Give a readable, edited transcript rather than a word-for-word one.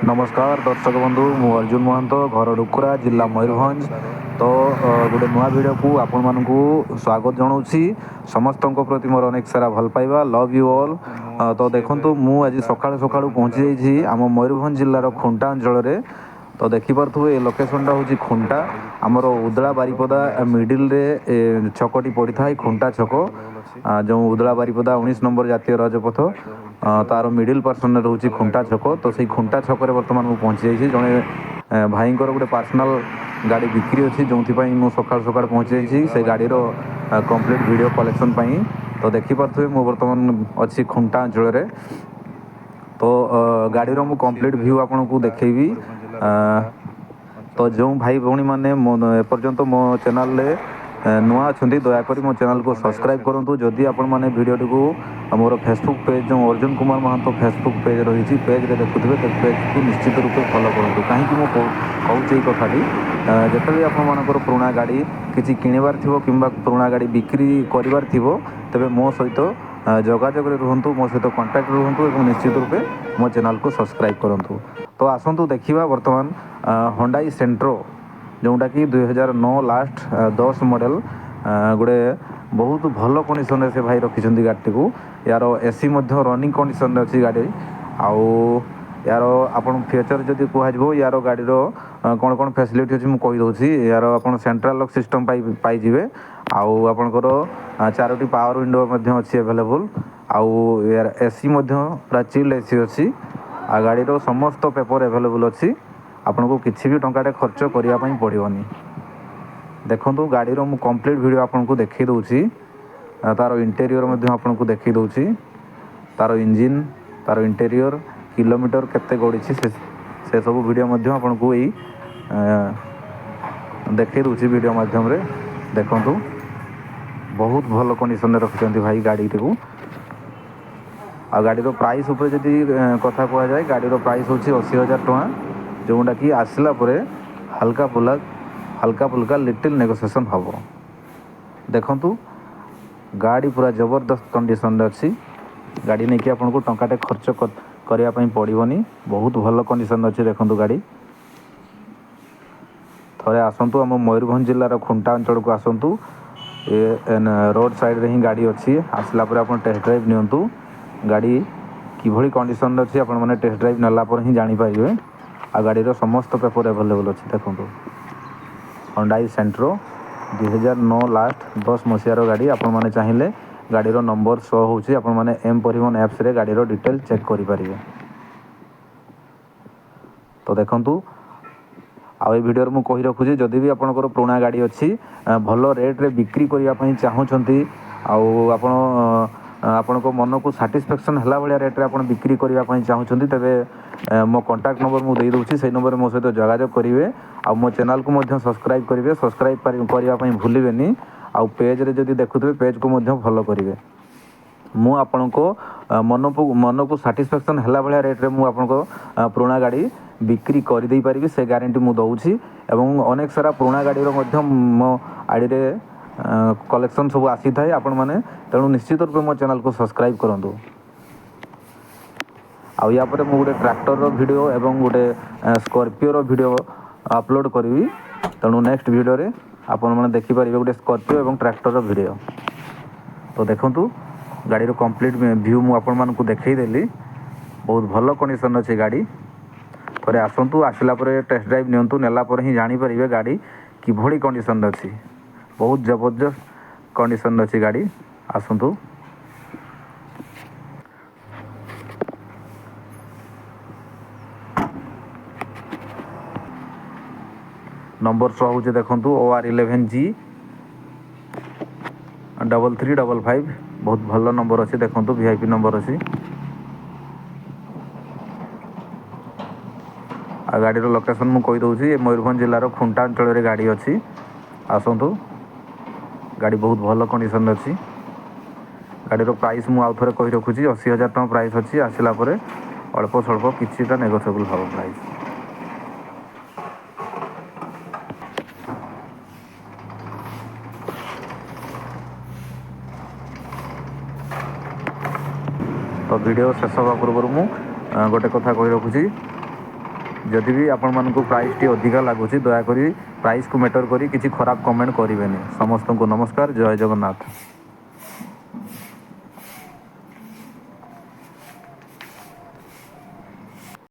ନମସ୍କାର ଦର୍ଶକ ବନ୍ଧୁ, ମୁଁ ଅର୍ଜୁନ ମହାନ୍ତ, ଘର ଡୁକୁରା, ଜିଲ୍ଲା ଇଏ ମୟୂରଭଞ୍ଜ। ଧଳା ବାଛାର। ତ ଗୋଟେ ନୂଆ ଭିଡ଼ିଓକୁ ଆପଣମାନଙ୍କୁ ସ୍ୱାଗତ ଜଣାଉଛି। ସମସ୍ତଙ୍କ ପ୍ରତି ମୋର ଅନେକ ସାରା ଭଲ ପାଇବା, ଲଭ୍ you all. ମୁଁ ତ ଅଛି ଏବେ ଦେଖନ୍ତୁ, ମୁଁ ଆଜି ଖୁଣ୍ଟା, ସକାଳୁ ସକାଳୁ ମୟୂରଭଞ୍ଜ ପହଞ୍ଚି ଜିଲ୍ଲାର ଯାଇଛି ଖୁଣ୍ଟା ଆମ ମୟୂରଭଞ୍ଜ ଜିଲ୍ଲାର ଅଞ୍ଚଳରେ। ଖୁଣ୍ଟା ଅଞ୍ଚଳରେ। ତ ଦେଖିପାରୁଥିବେ, ଏ ଲୋକେସନଟା ହେଉଛି ଗୋଟେ ଖୁଣ୍ଟା, ଗାଡ଼ି ବିକ୍ରି ଆମର ଅଛି, ଉଦଳା ସେଣ୍ଟ୍ରୋ, ବାରିପଦା ହୁଣ୍ଡାଇର ସେଣ୍ଟ୍ରୋ। ମିଡ଼ିଲରେ ଏ ଛକଟି ପଡ଼ିଥାଏ, ଗାଡ଼ିଟି ଖୁଣ୍ଟା ଛକ। ଆଭେଲେବଲ୍ ଅଛି, ଯେଉଁ ଉଦଳା ଆପଣମାନେ ଯଦି ବାରିପଦା କେହି 19 ଚାହୁଁଛନ୍ତି ନମ୍ବର ଜାତୀୟ ରାଜପଥ, ଗାଡ଼ିର ଇଣ୍ଟେରିୟର୍ ତାର ଏବଂ ମିଡ଼ିଲ ପର୍ସନରେ ରହୁଛି ଟୋଟାଲ୍ ଖୁଣ୍ଟା ଗାଡ଼ିର ଛକ। ତ କମ୍ପ୍ଲିଟ୍ ସେଇ ଭିଡ଼ିଓ ଖୁଣ୍ଟା ପାଇଁ ଛକରେ ବର୍ତ୍ତମାନ ମୁଁ ପହଞ୍ଚି ଯାଇଛି। ଜଣେ ଭାଇଙ୍କର ଗୋଟେ ପର୍ସନାଲ ଗାଡ଼ି ବିକ୍ରି ଅଛି, ଯେଉଁଥିପାଇଁ ମୁଁ ସକାଳୁ ସକାଳୁ ଦେଖନ୍ତୁ, ପହଞ୍ଚି ଇଏ ଯାଇଛି ଉଦଳା ସେ ଗାଡ଼ିର ବାରିପଦା କମ୍ପ୍ଲିଟ୍ ଭିଡ଼ିଓ କଲେକ୍ସନ୍ ପାଇଁ। ତ ଦେଖିପାରୁଥିବେ, ମୁଁ ବର୍ତ୍ତମାନ ଅଛି ଖୁଣ୍ଟା ଅଞ୍ଚଳରେ। ତ ଦେଖନ୍ତୁ, ଗାଡ଼ିର ମୁଁ ମୁଁ ଅଛି କମ୍ପ୍ଲିଟ୍ ଏବେ ଭ୍ୟୁ ଆପଣଙ୍କୁ ଖୁଣ୍ଟା, ଦେଖେଇବି। ମୟୂରଭଞ୍ଜ ଜିଲ୍ଲାର ଖୁଣ୍ଟା ତ ଅଞ୍ଚଳରେ। ଯେଉଁ ଭାଇ ଭଉଣୀମାନେ ମୋ ଏପର୍ଯ୍ୟନ୍ତ ମୋ ଚ୍ୟାନେଲରେ ଗୋଟେ ଗାଡ଼ି ନୂଆ ବିକ୍ରି ଅଛନ୍ତି, ଅଛି, ଦୟାକରି ମୋ ସେଣ୍ଟ୍ରୋ, ଚ୍ୟାନେଲକୁ ହୁଣ୍ଡାଇର ସବସ୍କ୍ରାଇବ୍ ସେଣ୍ଟ୍ରୋ। କରନ୍ତୁ। ଯଦି ଆପଣମାନେ ଭିଡ଼ିଓଟିକୁ ମୋର ଫେସବୁକ୍ ପେଜ୍, ଯେଉଁ ଅର୍ଜୁନ କୁମାର ମହାନ୍ତ ଫେସବୁକ୍ ପେଜ୍ ରହିଛି, ପେଜ୍ରେ ଦେଖୁଥିବେ, ତ ପେଜ୍କୁ ନିଶ୍ଚିତ ରୂପେ ଫଲୋ କରନ୍ତୁ। କାହିଁକି ମୁଁ କହୁଛି ଏଇ କଥାଟି? ଯେତେବେଳେ ଆପଣମାନଙ୍କର ପୁରୁଣା ଗାଡ଼ି କିଛି କିଣିବାର ଥିବ କିମ୍ବା ପୁରୁଣା ଗାଡ଼ି ବିକ୍ରି କରିବାର ଥିବ, ତେବେ ମୋ ସହିତ ଯୋଗାଯୋଗରେ ରୁହନ୍ତୁ, ମୋ ସହିତ କଣ୍ଟାକ୍ଟ ରୁହନ୍ତୁ ଏବଂ ନିଶ୍ଚିତ ରୂପେ ମୋ ଚ୍ୟାନେଲକୁ ସବସ୍କ୍ରାଇବ୍ କରନ୍ତୁ। ତ ଆସନ୍ତୁ ଦେଖିବା ବର୍ତ୍ତମାନ ହଣ୍ଡାଇ ସେଣ୍ଟ୍ରୋ, ଯେଉଁଟାକି 2009 ଲାଷ୍ଟ 10 ମଡ଼େଲ, ଗୋଟେ ବହୁତ ଭଲ କଣ୍ଡିସନରେ ସେ ଭାଇ ରଖିଛନ୍ତି ଗାଡ଼ିଟିକୁ। ୟାର ଏସି ମଧ୍ୟ ରନିଂ କଣ୍ଡିସନରେ ଅଛି ଗାଡ଼ି। ଆଉ ୟାର ଆପଣ ଫିଚର୍ ଯଦି କୁହାଯିବ, ୟାର ଗାଡ଼ିର କ'ଣ କ'ଣ ଫ୍ୟାସିଲିଟି ଅଛି ମୁଁ କହିଦେଉଛି। ୟାର ଆପଣ ସେଣ୍ଟ୍ରାଲ ଲକ୍ ସିଷ୍ଟମ୍ ପାଇଯିବେ, ଆଉ ଆପଣଙ୍କର 4ଟି ପାୱାର ୱିଣ୍ଡୋ ମଧ୍ୟ ଅଛି ଆଭେଲେବୁଲ୍, ଆଉ ୟାର ଏସି ମଧ୍ୟ ପୁରା ଚିଲ୍ଡ ଏସି ଅଛି, ଆଉ ଗାଡ଼ିର ସମସ୍ତ ପେପର୍ ଆଭେଲେବୁଲ୍ ଅଛି। ଆପଣଙ୍କୁ କିଛି ବି ଟଙ୍କାଟେ ଖର୍ଚ୍ଚ କରିବା ପାଇଁ ପଡ଼ିବନି। ଦେଖନ୍ତୁ, ଗାଡ଼ିର ମୁଁ କମ୍ପ୍ଲିଟ୍ ଭିଡ଼ିଓ ଆପଣଙ୍କୁ ଦେଖାଇ ଦେଉଛି, ତାର ଇଣ୍ଟେରିୟର୍ ମଧ୍ୟ ଆପଣଙ୍କୁ ଦେଖାଇ ଦେଉଛି, ତାର ଇଞ୍ଜିନ୍, ତାର ଇଣ୍ଟେରିୟର୍, କିଲୋମିଟର କେତେ ଗଡ଼ିଛି, ସେସବୁ ଭିଡ଼ିଓ ମଧ୍ୟ ଆପଣଙ୍କୁ ଏଇ ଦେଖାଇ ଦେଉଛି ଭିଡ଼ିଓ ମାଧ୍ୟମରେ। ଦେଖନ୍ତୁ, ବହୁତ ଭଲ କଣ୍ଡିସନରେ ରଖିଛନ୍ତି ଭାଇ ଗାଡ଼ିଟିକୁ। ଆଉ ଗାଡ଼ିର ପ୍ରାଇସ୍ ଉପରେ ଯଦି କଥା କୁହାଯାଏ, ଗାଡ଼ିର ପ୍ରାଇସ୍ ହେଉଛି 80,000 ଟଙ୍କା, ଯେଉଁଟାକି ଆସିଲା ପରେ ହାଲକା ଫୁଲକା ଲିଟିଲ୍ ନେଗୋସିଏସନ୍ ହେବ। ଦେଖନ୍ତୁ, ଗାଡ଼ି ପୁରା ଜବରଦସ୍ତ କଣ୍ଡିସନରେ ଅଛି। ଗାଡ଼ି ନେଇକି ଆପଣଙ୍କୁ ଟଙ୍କାଟେ ଖର୍ଚ୍ଚ କରିବା ପାଇଁ ପଡ଼ିବନି। ବହୁତ ଭଲ କଣ୍ଡିସନରେ ଅଛି ଦେଖନ୍ତୁ ଗାଡ଼ି। ଥରେ ଆସନ୍ତୁ, ଆମ ମୟୂରଭଞ୍ଜ ଜିଲ୍ଲାର ଖୁଣ୍ଟା ଅଞ୍ଚଳକୁ ଆସନ୍ତୁ। ଏ ରୋଡ଼ ସାଇଡ଼୍ରେ ହିଁ ଗାଡ଼ି ଅଛି। ଆସିଲା ପରେ ଆପଣ ଟେଷ୍ଟ ଡ୍ରାଇଭ୍ ନିଅନ୍ତୁ। ଗାଡ଼ି କିଭଳି କଣ୍ଡିସନରେ ଅଛି ଆପଣମାନେ ଟେଷ୍ଟ ଡ୍ରାଇଭ୍ ନେଲା ପରେ ହିଁ ଜାଣିପାରିବେ। ଆଉ ଗାଡ଼ିର ସମସ୍ତ ପେପର୍ ଆଭେଲେବୁଲ୍ ଅଛି। ଦେଖନ୍ତୁ, ହଣ୍ଡାଇ ସେଣ୍ଟ୍ରୋ 2009 ଲାଷ୍ଟ 10 ମସିହାର ଗାଡ଼ି। ଆପଣମାନେ ଚାହିଁଲେ ଗାଡ଼ିର ନମ୍ବର ଶୋ ହେଉଛି, ଆପଣମାନେ ଏମ୍ ପରିବହନ ଆପ୍ସରେ ଗାଡ଼ିର ଡିଟେଲ୍ ଚେକ୍ କରିପାରିବେ। ତ ଦେଖନ୍ତୁ, ଆଉ ଏ ଭିଡ଼ିଓରେ ମୁଁ କହି ରଖୁଛି, ଯଦି ବି ଆପଣଙ୍କର ପୁରୁଣା ଗାଡ଼ି ଅଛି, ଭଲ ରେଟ୍ରେ ବିକ୍ରି କରିବା ପାଇଁ ଚାହୁଁଛନ୍ତି, ଆଉ ଆପଣ ଆପଣଙ୍କ ମନକୁ ସାଟିସ୍ଫ୍ୟାକ୍ସନ୍ ହେଲା ଭଳିଆ ରେଟ୍ରେ ଆପଣ ବିକ୍ରି କରିବା ପାଇଁ ଚାହୁଁଛନ୍ତି, ତେବେ ମୋ କଣ୍ଟାକ୍ଟ ନମ୍ବର ମୁଁ ଦେଇଦେଉଛି, ସେଇ ନମ୍ବରରେ ମୋ ସହିତ ଯୋଗାଯୋଗ କରିବେ। ଆଉ ମୋ ଚ୍ୟାନେଲକୁ ମଧ୍ୟ ସବସ୍କ୍ରାଇବ୍ କରିବେ, ସବସ୍କ୍ରାଇବ୍ କରିବା ପାଇଁ ଭୁଲିବେନି। ଆଉ ପେଜ୍ରେ ଯଦି ଦେଖୁଥିବେ, ପେଜ୍କୁ ମଧ୍ୟ ଫଲୋ କରିବେ। ମୁଁ ଆପଣଙ୍କ ମନକୁ ସାଟିସ୍ଫ୍ୟାକ୍ସନ୍ ହେଲା ଭଳିଆ ରେଟ୍ରେ ମୁଁ ଆପଣଙ୍କ ପୁରୁଣା ଗାଡ଼ି ବିକ୍ରି କରିଦେଇପାରିବି, ସେ ଗ୍ୟାରେଣ୍ଟି ମୁଁ ଦେଉଛି। ଏବଂ ଅନେକ ସାରା ପୁରୁଣା ଗାଡ଼ିର ମଧ୍ୟ ମୋ ଆଡ଼ିରେ କଲେକ୍ସନ୍ ସବୁ ଆସିଥାଏ। ଆପଣମାନେ ତେଣୁ ନିଶ୍ଚିତ ରୂପେ ମୋ ଚ୍ୟାନେଲକୁ ସବସ୍କ୍ରାଇବ୍ କରନ୍ତୁ। ଆଉ ୟା ପରେ ମୁଁ ଗୋଟେ ଟ୍ରାକ୍ଟରର ଭିଡ଼ିଓ ଏବଂ ଗୋଟେ ସ୍କର୍ପିଓର ଭିଡ଼ିଓ ଅପଲୋଡ଼ କରିବି। ତେଣୁ ନେକ୍ସଟ ଭିଡ଼ିଓରେ ଆପଣମାନେ ଦେଖିପାରିବେ ଗୋଟେ ସ୍କର୍ପିଓ ଏବଂ ଟ୍ରାକ୍ଟରର ଭିଡ଼ିଓ। ତ ଦେଖନ୍ତୁ, ଗାଡ଼ିର କମ୍ପ୍ଲିଟ୍ ଭ୍ୟୁ ମୁଁ ଆପଣମାନଙ୍କୁ ଦେଖାଇଦେଲି। ବହୁତ ଭଲ କଣ୍ଡିସନ୍ ଅଛି ଗାଡ଼ି। ଥରେ ଆସନ୍ତୁ, ଆସିଲା ପରେ ଟେଷ୍ଟ ଡ୍ରାଇଭ୍ ନିଅନ୍ତୁ। ନେଲା ପରେ ହିଁ ଜାଣିପାରିବେ ଗାଡ଼ି କିଭଳି କଣ୍ଡିସନ୍ରେ ଅଛି। ବହୁତ ଜବରଦସ୍ତ କଣ୍ଡିସନ୍ରେ ଅଛି ଗାଡ଼ି। ଆସନ୍ତୁ। ନମ୍ବର ଶୋ ହେଉଛି ଦେଖନ୍ତୁ, ଓ ଆର୍ 11 ଜି 3355। ବହୁତ ଭଲ ନମ୍ବର ଅଛି ଦେଖନ୍ତୁ, ଭି I P number ଅଛି। ଆଉ ଗାଡ଼ିର ଲୋକେସନ୍ ମୁଁ କହିଦେଉଛି, ଏ ମୟୂରଭଞ୍ଜ ଜିଲ୍ଲାର ଖୁଣ୍ଟା ଅଞ୍ଚଳରେ ଗାଡ଼ି ଅଛି। ଆସନ୍ତୁ, ଗାଡ଼ି ବହୁତ ଭଲ କଣ୍ଡିସନ୍ରେ ଅଛି। ଗାଡ଼ିର ପ୍ରାଇସ୍ ମୁଁ ଆଉ ଥରେ କହି ରଖୁଛି, 80,000 ଟଙ୍କା ପ୍ରାଇସ୍ ଅଛି। ଆସିଲା ପରେ ଅଳ୍ପ ସ୍ୱଳ୍ପ କିଛିଟା ନେଗୋସିଏବଲ୍ ହେବ ପ୍ରାଇସ୍। ତ ଭିଡ଼ିଓ ଶେଷ ହେବା ପୂର୍ବରୁ ମୁଁ ଗୋଟେ କଥା କହି ରଖୁଛି। ଯଦି ବି ଆପଣମାନଙ୍କୁ ପ୍ରାଇସ୍ଟି ଅଧିକା ଲାଗୁଛି, ଦୟାକରି ପ୍ରାଇସ୍କୁ ମ୍ୟାଟର୍ କରି କିଛି ଖରାପ କମେଣ୍ଟ କରିବେନି। ସମସ୍ତଙ୍କୁ ନମସ୍କାର, ଜୟ ଜଗନ୍ନାଥ।